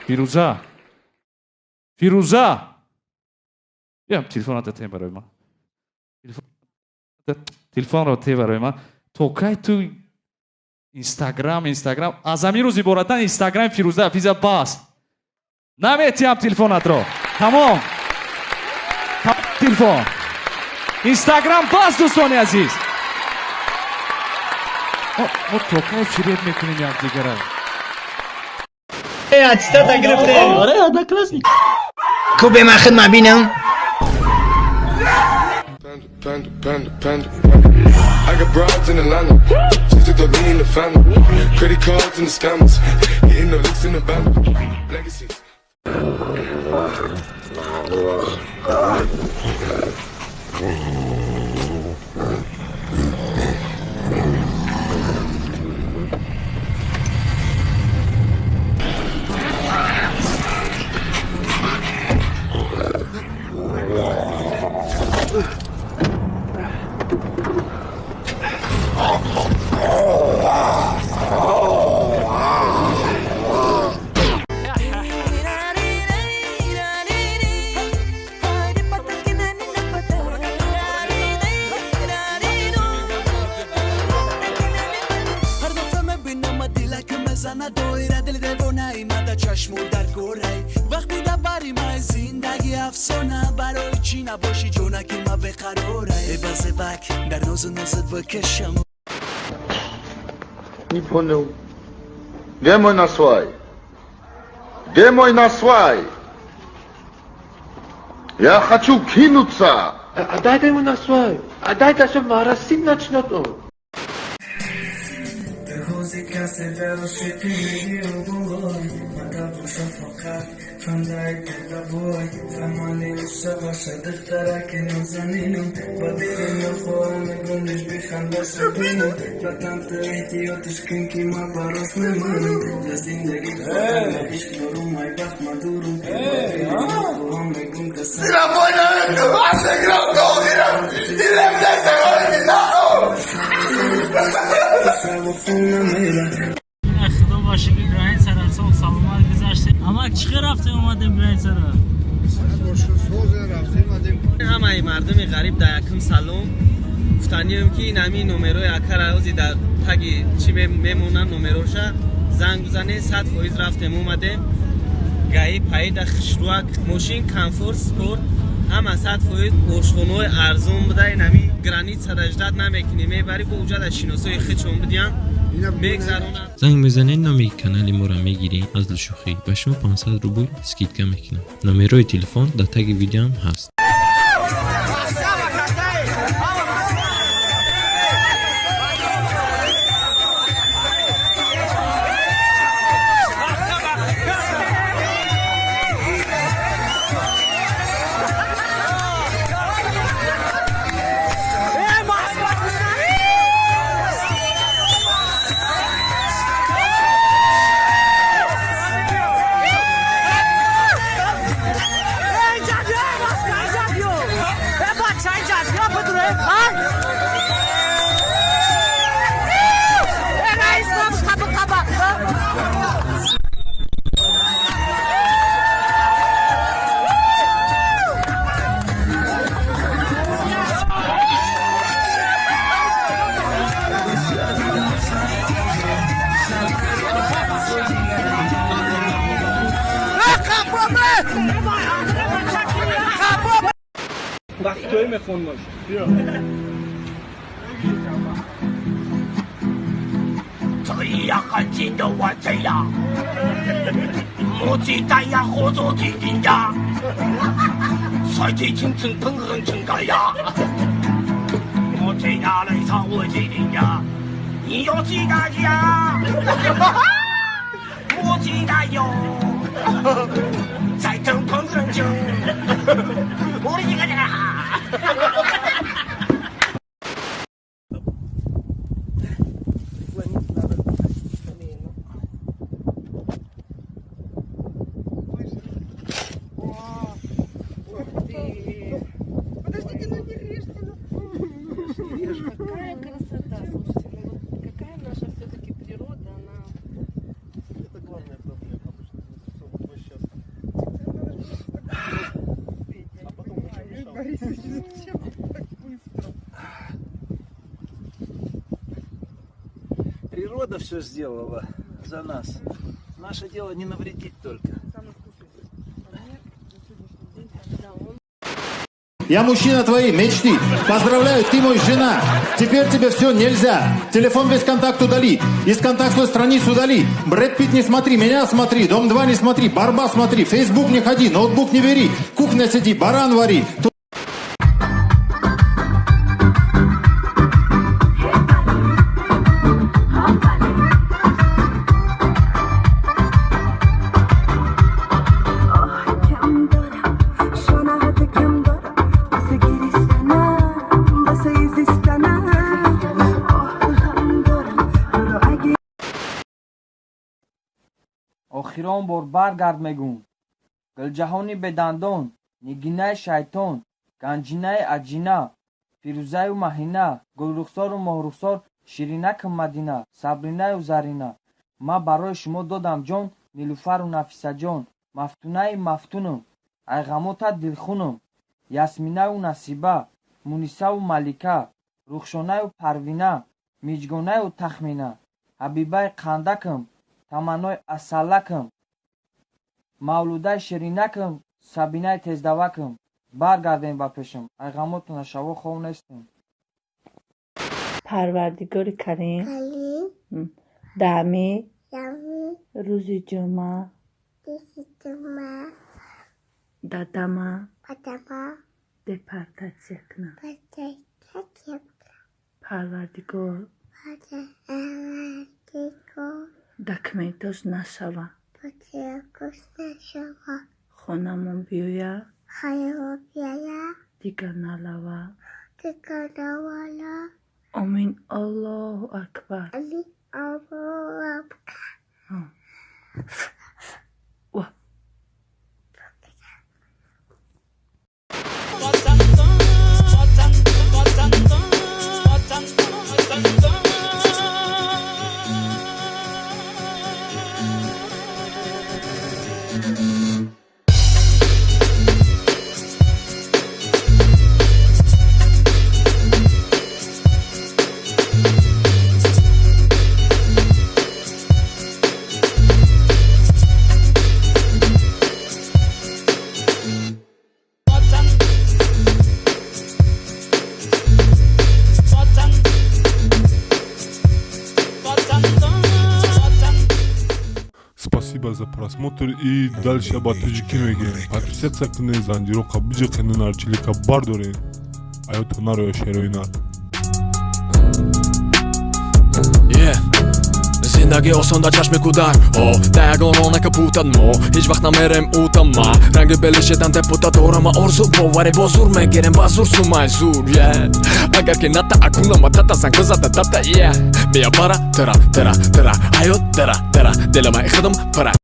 Фирӯза, Фирӯза, биям, телефоната те барои ман, телефонро те барои ман. То кай ту Инстаграм, Инстаграм? Аз ҳамин рӯз иборатан Инстаграм Фирӯза Физа бас. Наметиҳам телефонатро, тамом. Телефон, Инстаграм бас. Дӯстони азиз, мо то кай фиреб мекунем якдигара? Аттестата гирифтем. Оре, одноклассник. Ку бемахид ма бинам. Panda, panda, panda, panda. I got broads in Atlanta. Just took the lean in the family. Credit cards and the scammers. Hitting the licks in the bando. Legacies. Ҳар дафъа мебинам, дилак мезана доира, дили девонаи мада чашму дар корай. Вақти дар бари май зиндагӣ афсона, барои чӣ набошӣ, ҷонаки ма беқарорай? Эбазебак дар нозу нозат бикашам. Не понял. Где мой насвай? Где мой насвай? Я хочу кинуться! Отдай ему насвай. Отдай, да что моросить начнет он. Касе дар ошиқӣ мегиру бой мада боша, фақат хандаи давой фамали уша боша, духтараки нозанинам, ба дили нахоҳам мегум, лиш биханда сабинам. Ватан, ту эҳтиётиш кун, ки ма барос мемонам дар зиндагӣ, фақат ба ишқ дорум, ай бахт мадурум, ба дили нахоҳам мегум каса. Худо ба шукр, границара соғ саломат гузаштем. Амак, чӣ хел рафтем, омадем границара? Ҳамаи мардуми ғариб дар якум салом гуфтанием, ки ин ҳамин номерои акара ози дар таги чӣ мемонанд, номероша занг бизанед. 100% рафтем, омадем, гаи паида хушруак, мошин комфорт, спорт, ҳама 100%, ошхонаҳои арзон буда. Ин ҳамин границада ждать намекунӣ, мебарӣ бо уҷада, шиносои хичон будиян, мегзаронанд. Занг мезанед, номи канали моро мегирӣ, аз душӯхӣ ба шумо 500 рубл скидка мекунам. Номерои телефон дар таги видеоам ҳаст. Вақтҳои мехонмош. 这呀，很近的万岁呀！莫期待呀，合作基金呀！帅气青春喷恨情感呀！我这呀来唱我基金呀！你有几大家？我几大哟，在等朋友就，我的一个家。 Подождите, ну не режьте. Ну. Какая красота, слушайте, ну вот какая наша все-таки природа, она... Это главная проблема обычно. А потом Борисович, зачем так быстро? Природа все сделала за нас. Наше дело не навредить только. Я мужчина твоей мечты. Поздравляю, ты мой жена. Теперь тебе все нельзя. Телефон весь контакт удали. Из контактной страниц удали. Брэд Питт не смотри, меня смотри. Дом 2 не смотри, Барба смотри. Фейсбук не ходи, ноутбук не бери. Кухня сиди, баран вари. Охирон бор баргард мегӯм. Гулҷаҳони бедандон, нигинаи шайтон, ганҷинаи аҷина, фирӯзаю маҳина, гулрухсору моҳрухсор, ширинакам Мадина, Сабринаю Зарина. Ман барои шумо додам ҷон, Нилуфару Нафисаҷон, мафтунаи мафтунам, айғамота дилхунам, Ясминаю Насиба, Мунисаву Малика, Рухшонаю Парвина, Миҷгонаю Тахмина, Ҳабибаи қандакам, Таманнои асалакам, Мавлудаи ширинакам, Сабинаи тездавакам. Баргардем ба пешам, айғамотона шаво хов нестем. Парвардигори Карим, дами рӯзи ҷумъа дадама депортатсия кунам. Парвардигор, документош нашава, хонамон биёя, дигар налава. Омин, Аллоҳу акбар. Спасибо за просмотр и дальше ба тоҷикӣ мегирем. Подписаться кунед, занҷироқа биҷиқенед, нарчилика бардоред. Аёто нароя шерои нар. Зиндагӣ осон дар чашми кӯдак, о да ягон рона капутад, мо ҳеҷ вақт намерем утама ранги белишедан депутат дорама орзу боварӣ бо зур мегирем ба зур сумай зур е агар ки ната акунама тата занг бизада дата е мия бара тара тара тара ҳаёт дара дара дилама ихадам пара.